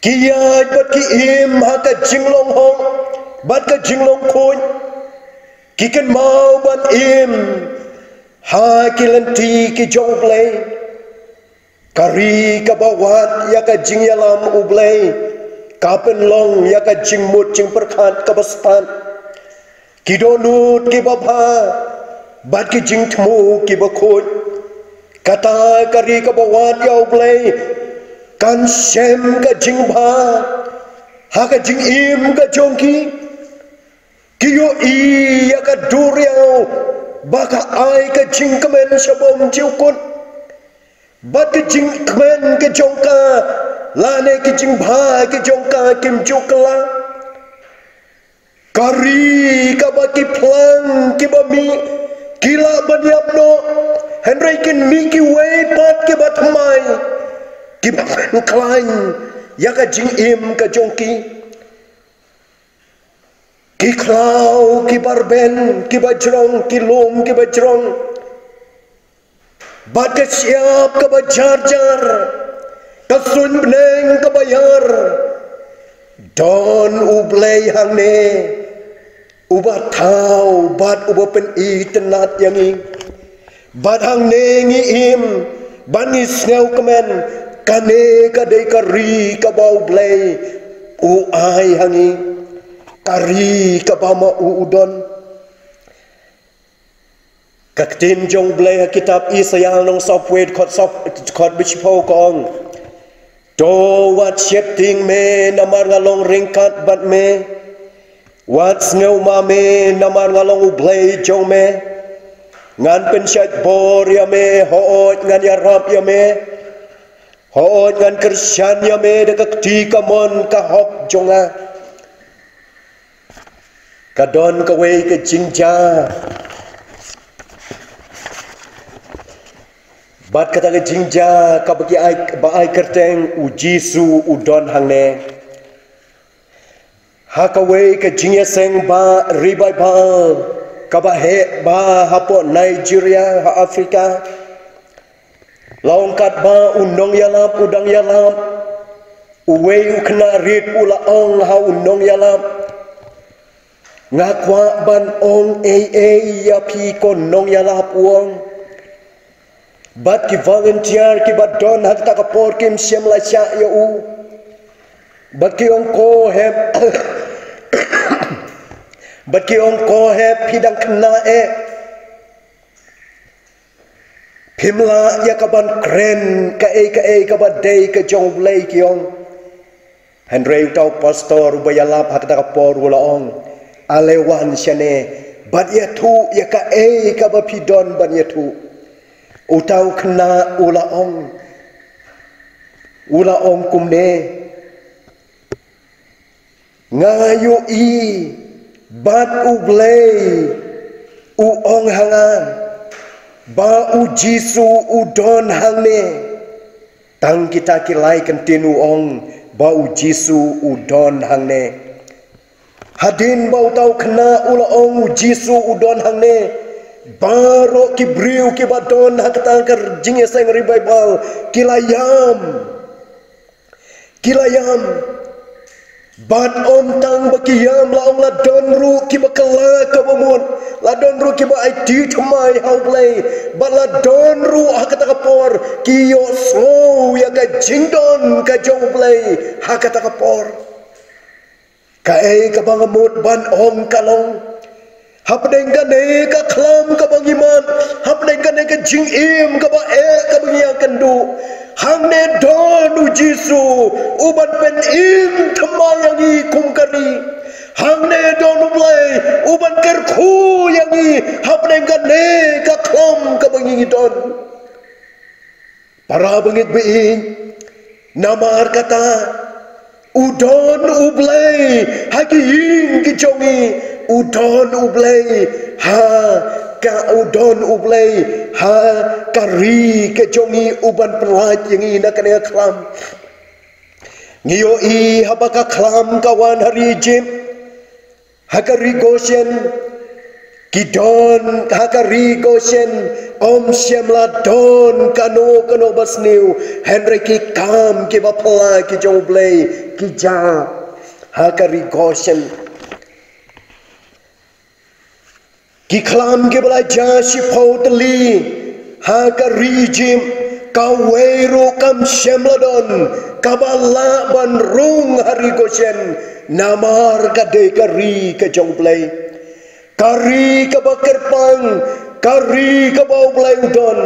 Ki ïaid bad ki im ha ka jinglong hok bad ka jinglong khuid. Ki kynmaw ban im ha ki lynti ki jong U Blei. Ka ri kaba wad ïa ka jingïalam U Blei ka pynlong ïa ka jingmut jingpyrkhat kaba stad. Ki dohnud kiba bha bad ki jingthmu kiba khuid. Kata ka ri kaba wad ïa U Blei kan shem ka jingbha ha ka jingim ka jong ki. Ki ïohi ïa ka duriaw ba ka ai ka jingkmen sha bym ju kut, bad ka jingkmen ka jong ka lane ka jingbha ka jong ka kim ju kylla. Ka ri kaba ki phlang kiba mih ki lah ban ïap noh, hynrei kin mih kiwei pat kiba thymmai, kiba khlaiñ ïa ka jingim ka jong ki. Ki khlaw kiba rben kiba jrong, ki lum kiba jrong, bad ka shyiap kaba jar jar, ka suiñ bneng kaba ïar. Don U Blei hangne, uba thaw bad uba pyni tynnat ïa ngi. Bad hangne ngi im bad ngi sngewkmen, kane ka dei ka ri kaba U Blei u ai ha ngi, ka ri kaba ma u u don. Ka ktien jong U Blei ha kitab Isaïah lynnong sawphew wei, dkhot saw, dkhot ba shiphew ka ong: To wat sheptieng me, namar nga long ryngkat bad me. Wat sngewma me, namar nga long U Blei jong me. Ngan pynshait bor ïa me, hooid ngan ïarap ïa me. Hooid ngan kyrshan ïa me da ka kti kamon ka hok jong nga. Ka don kawei ka jingjia. Bad kata ka jingjia kaba ki ai, ba ai kyrteng U Jisu u don hangne. Ha kawei ka jingïaseng ba revival kaba heh ba hapoh Nigeria, ha Africa. La ong katba u nongïalap u dang ïalap, uwei u khynnah rit u la ong ha u nongïalap: Nga kwah ban ong ei ei ïa phi, ko nongïalap, u ong. Bad ki volunteer kiba don ha kata ka por kim shym la shah ïa u. Bad ki ong, ko hep, bad ki ong, ko hep, phi dang khynnah eh. Phim lah ïa ka ban kren kaei kaei kaba dei ka jong U Blei, ki ong. Hynrei uta u pastor uba ïalap ha kata ka por u la ong: Ale wan shane bad ïathuh ïa kaei kaba phi don ban ïathuh. Uta u khynnah u la ong, u la ong kumne: Nga ïohi bad U Blei u ong ha nga ba U Jisu u don hangne. Tang kita ki lai kyntien u ong ba U Jisu u don hangne. Hadien ba uta u khynnah u la ong U Jisu u don hangne, baroh ki briew kiba don ha kata ka jingïaseng revival ki la ïam. Ki la ïam. Bad ym tang ba ki ïam, la ong la don ruh kiba kylla kaba mut, la don ruh kiba aiti thymmai ha U Blei, bad la don ruh ha kata ka por ki ïohsngew ïa ka jingdon ka jong U Blei ha kata ka por. Kaei kaba nga mut ban ong ka long, hapdeng kane ka khlam kaba ngi mad, hapdeng kane ka jingim kaba eh kaba ngi ïakynduh, hangne don U Jisu uban pynim thymmai ïa ngi kum ka ri. Hangne don U Blei uban kyrkhu ïa ngi hapdeng kane ka khlam kaba ngi don. Para bangeit ba ïeit, namar kata u don U Blei ha ki ïing ki jong ngi, u don U Blei ha ka, u don U Blei ha ka ri ka jong ngi, uban pynlait ïa ngi na kane ka khlam. Ngi ïohi haba ka khlam ka wan ha ri Egypt, ha ka ri Goshen, ki don ha ka ri Goshen, ym shym la don kano kano ba sniew, hynrei ki kam kiba phylla ki jong U Blei ki jia ha ka ri Goshen. Ki khlam kiba la jia shiphew tylli ha ka ri Egypt, kawei ruh kam shym la don kaba lah ban rung ha ri Goshen, namar ka dei ka ri ka jong U Blei, ka ri kaba kyrpang, ka ri kaba U Blei u don.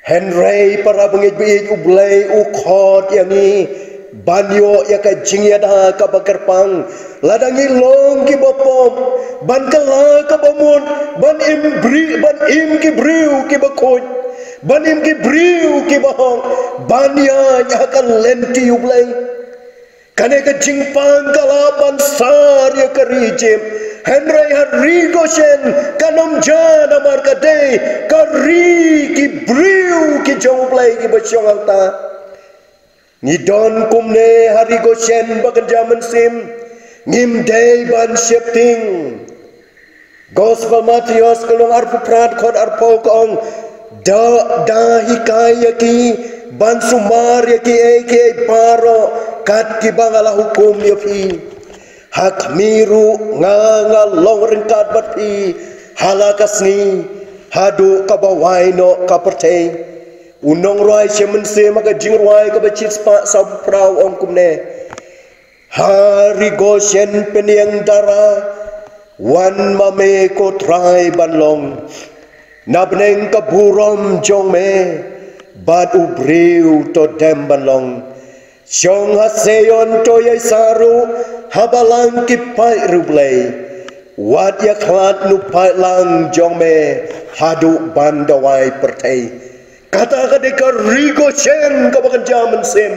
Hynrei para bangeit ba ïeit, U Blei u khot ïa ngi ban ïoh ïa ka jingïada kaba kyrpang. Lada ngi long kiba pop, ban kylla kaba mut, ban im bri, ban im ki briew kiba khuid, ban im ki briew kiba hok, ban ïaid ha ka lynti U Blei. Kane ka jingpang ka lah ban sar ïa ka ri Egypt, hynrei ha ri Goshen kan ym jia, namar ka dei ka ri ki briew ki jong U Blei kiba shong hangta. Ngi don kumne ha ri Goshen ba kynja mynsiem, ngim dei ban sheptieng. Gospel Mathaios ka lynnong arphew phra dkhot arphew ka ong, da, da hikai ïa ki ban sumar ïa kiei kiei baroh kat kiba nga la hukum ïa phi. Ha khmih ruh nga, nga long ryngkat bad phi ha la ka sngi haduh kaba wai noh ka pyrthei. U nongrwai shem mynsiem ha ka jingrwai kaba shispah sawphew phra u ong kumne: Ha ri Goshen pynïeng dara, wan ma me ko Trai ban long, na bneng ka burom jong me, bad u briew to dem ban long. Shong ha Seion to ïaisah ruh ha balang ki paid riewblei. Wat ïakhlad na u paidlang jong me haduh ban duwai pyrthei. Kata ka dei ka ri Goshen kaba kynja mynsiem.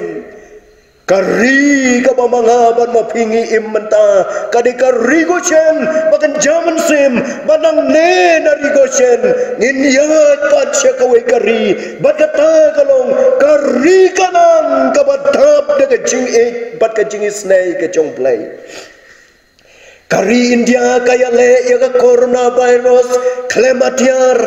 Ka ri kaba ma nga bad ma phi ngi im mynta ka dei ka ri Goshen ba kynja mynsiem, ba nangne na ri Goshen ngin ïaid pat sha kawei ka ri, bad kata ka long ka ri Kanaan kaba dap da ka jingïeit bad ka jingisynei ka jong U Blei. Ka ri India ka ïaleh ïa ka coronavirus khlem atiar.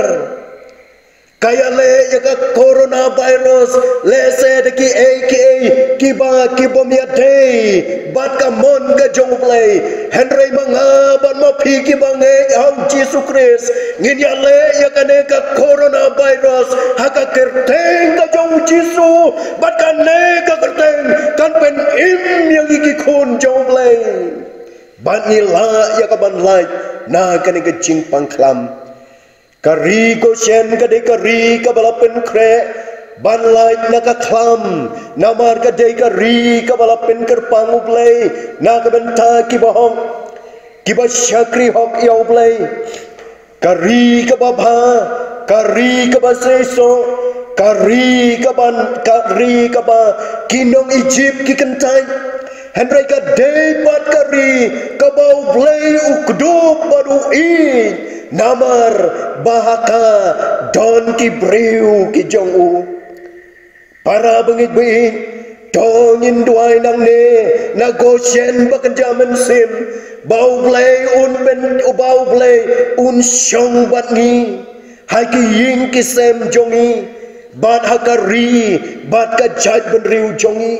Ka ïaleh ïa ka coronavirus lehse da kiei kiei kiba, ki bym ïadei bad ka mon ka jong U Blei. Hynrei ma nga bad ma phi kiba ngeit ha U Jisu Khrist, ngin ïaleh ïa kane ka coronavirus ha ka kyrteng ka jong U Jisu, bad kane ka kyrteng kan pynim ïa ngi ki khun jong U Blei. Bad ngi lah ïa ka ban lait na kane ka jingpang khlam. Ka ri Goshen ka dei ka ri kaba la pynkhreh ban lait na ka khlam, namar ka dei ka ri kaba la pynkyrpang U Blei na ka bynta kiba hok, kiba shakri hok ïa U Blei. Ka ri kaba bha, ka ri kaba seisoh, ka ri kaba, ka ri kaba ki nong Ijipt ki kyntait. Hynrei ka dei pat ka ri kaba U Blei u kdup bad u ïeit, namar ba ha ka don ki briew ki jong u. Para bangeit baieit, to ngin duwai nangne na Goshen ba kynja mynsiem, ba U Blei un pyn, ba U Blei un shong bad ngi ha ki ïing ki sem jong ngi, bad ha ka ri bad ka jaitbynriew jong ngi.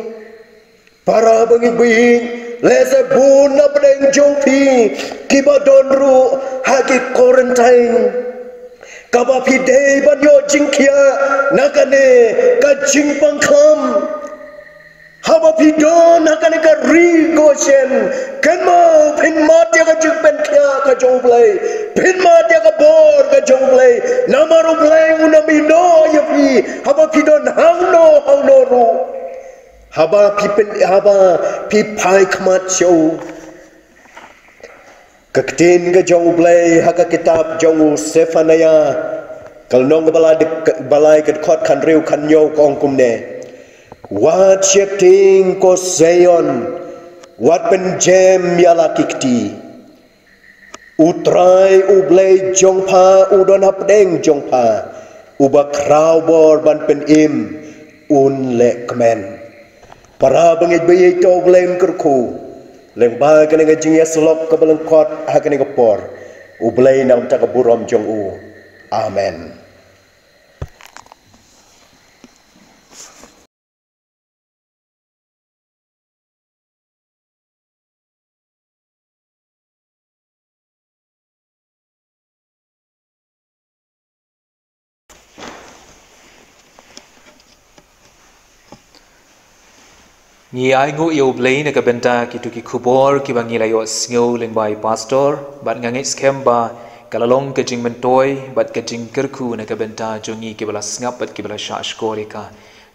Para bangeit baieit, lehse bun na pdeng jong phi kiba don ruh ha ki quarantine, kaba phi dei ban ïoh jingkhiah na kane ka jingpang khlam. Haba phi don ha kane ka ri Goshen, kynmaw, phin mad ïa ka jingpynkhiah ka jong U Blei, phin mad ïa ka bor ka jong U Blei, namar U Blei un ym ïehnoh ïa phi haba phi don hangno hangno ruh. Haba phi pyn, haba phi phai khmat sha u. Ka ktien ka jong U Blei ha ka kitab jong u Sephaniah, ka lynnong kaba lai, ka, ba lai, ka dkhot khathynriew khathynñiew ka ong kumne: Wat sheptieng ko Zion, wat pynjem ïa la ki kti. U Trai U Blei jong pha u don hapdeng jong pha, uba khraw bor ban pynim, un leh kmen. Para bangeit baieit, to U Blei un kyrkhu lyngba kane ka jingïasyllok kaba lyngkot ha kane ka por. U Blei na ka bynta ka burom jong u. Amen. Ngi ainguh ïa U Blei na ka bynta kito ki khubor kiba ngi la ïohsngew lyngba i pastor, bad nga ngeit skhem ba ka la long ka jingmyntoi bad ka jingkyrkhu na ka bynta jong ngi kiba la sngap bad kiba la shah shkor ïa ka.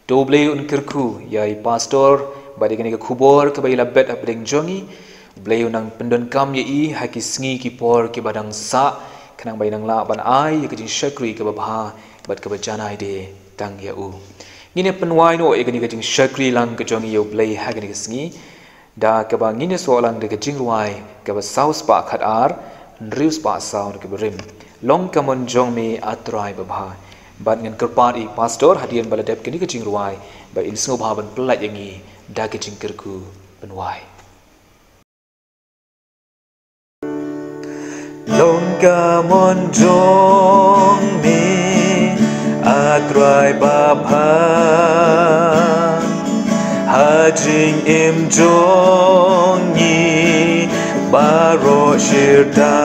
To U Blei un kyrkhu ïa i pastor bad ïa kane ka khubor kaba i la bet hapdeng jong ngi. U Blei un nang pyndonkam ïa i ha ki sngi ki por kiba dang sah, khnang ba i nang lah ban ai ïa ka jingshakri kaba bha bad kaba janai de tang ïa u. Ngin ïa pynwai noh ïa kane ka jingshakri lang ka jong ngi ïa U Blei ha kane ka sngi da kaba ngin ïasoh lang da ka jingrwai kaba saw spah khatar, hynriew spah saw na kaba rim: Long ka mon jong me, A Trai babha. Bad ngan kyrpad ïa i pastor hadien ba la dep kane ka jingrwai, ba in sngewbha ban pyllait ïa ngi da ka jingkyrkhu pynwai. Long ka mon jong me, A Trai babha, ha jingim jong ngi baroh shirta.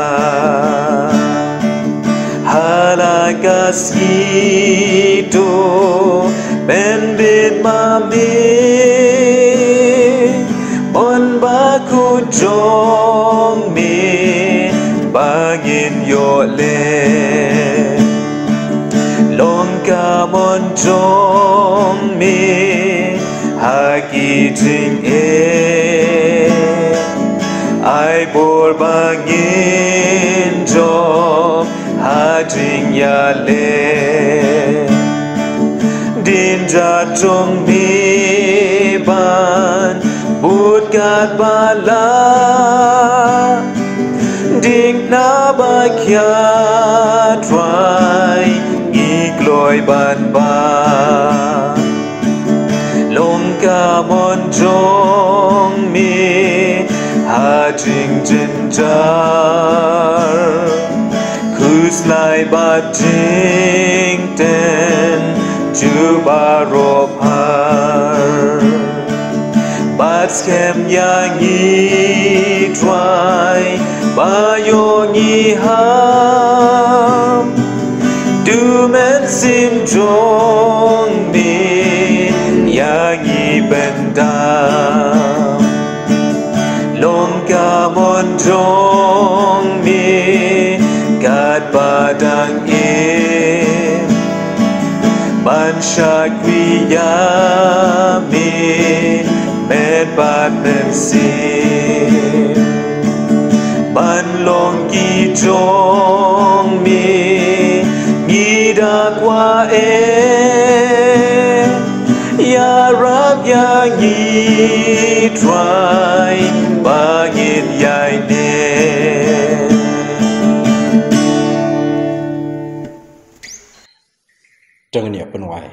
Ha la ka sngi to pynbit ma me, mon bakhuid jong me ba ngin ïoh leh. Long ka mon jong me ha ki jingeh, ai bor ba ngin jop ha jingïaleh. Dien jad jong me ban bud katba lah, dien naba khia Trai ngi kloi ban bam. Long ka mon jong me ha jingjynjar, khuslai bad jingtynjuh baroh phar. Bad skhem ïa ngi Trai ba ïoh ngi ham, to mynsiem jong me ïa ngi pyndam. Long ka mon jong me katba dang im, ban Shakri ïa me, met bad mynsiem. Ban long ki jong me, ngi da kwah eh. Ïarap ïa ngi Trai, ba ngin ïai neh. To ngin ïa pynwai.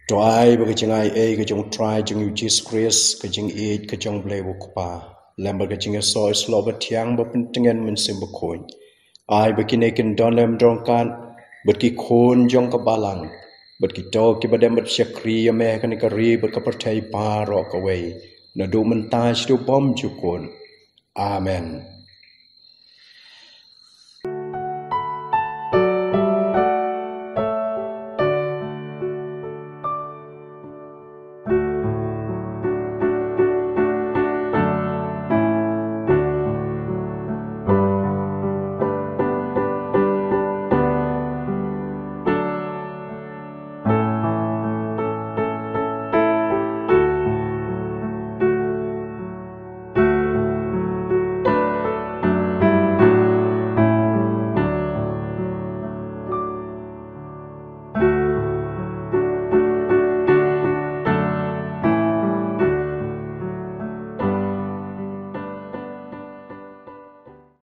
To ai ba ka jingai ei ka jong u Trai jong ngi u Jisu Khrist, ka jingïeit ka jong u Blei u Kpa, lem bad ka jingïasoh ïasyllok bathiang ba pyntngen Mynsiem Bakhuid, ai ba kine kin don lem don ryngkat bad ki khun jong ka balang, bad kito kiba dem bad shakri ïa me ha kane ka ri bad ka pyrthei baroh kawei, naduh mynta shaduh bymjukut. Amen.